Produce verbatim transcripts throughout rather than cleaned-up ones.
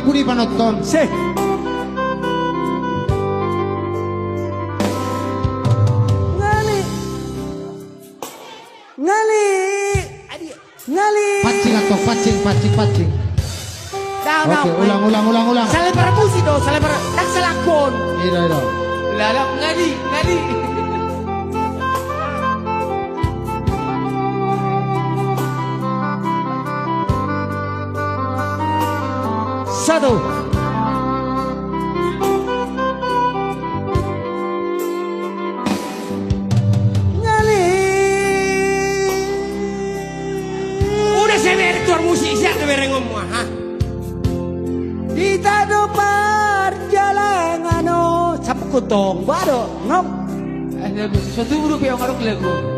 Pudi panonton. Se. Ngali. Ngali. Adi. Ngali. Pancing, Anto, pancing, pancing, pancing. Dah, dah. Oke, ulang, ulang, ulang, ulang. Salebar musik do, salebar. Dak salakon. Ida, ida. Lalap ngali, ngali. Satu. Ngali. Udah, saya beri tuan musik, siap tu berengomu, ha? Hita do parjalangan on. Sapu kutong, bado, nop. Eh, lagu sesuatu buruk yang ngaruk lagu.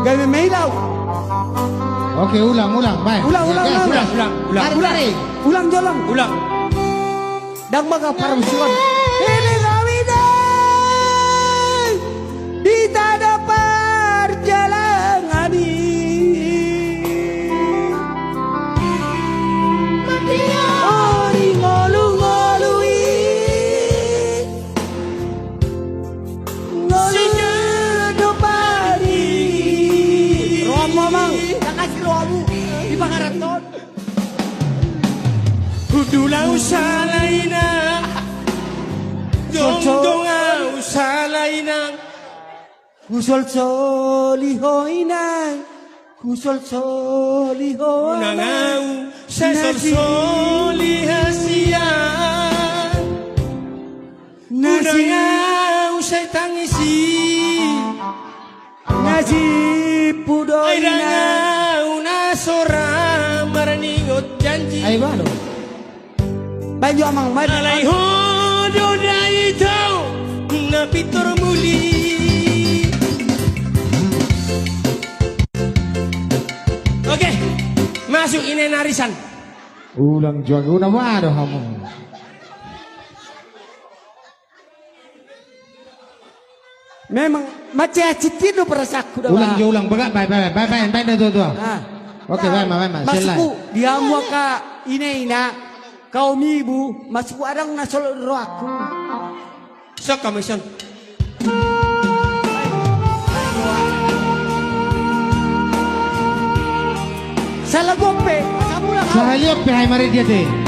Gabe mailau. Oke, ulang, ulang, baik. Ulang, ulang, ulang, ulang, ulang, ulang. Ulang, ulang. Ulang, ulang. Ulang. Dang maga parmusuhan. Ini kami dai. Di tada parjalangan i. Mati ori ngolu-ngolu i. Ngolu do pari. Romo mang, kasih romo. Di pangaraton. Hundul au sala inang, jongjong au sala inang. Husolsoli ho inang, husolsoli ho. Unang au sai solsoli hasian. Unang au sai tangisi. Nasib pudo inang. Ai dang au na sora marningot janji. Ai balo. Baen jo amang, baen. Alai ho do da ito na pintor muli. Oke, masuk ina na arisan. Ulang jo, unang bado hamu. Memang mancing-mancing do perasaanku da. Ulang jo, ulang, bagak, baen, baen, baen, baen, baen, baen, baen, baen. Oke, baen ma, baen ma. Maksudku, di hamu angka ina-ina, kaum ibu, maksudku adong na solot rohangku. Sok hamu ison. Salah gompe, samulang. Salah gompe, hai mari dia te.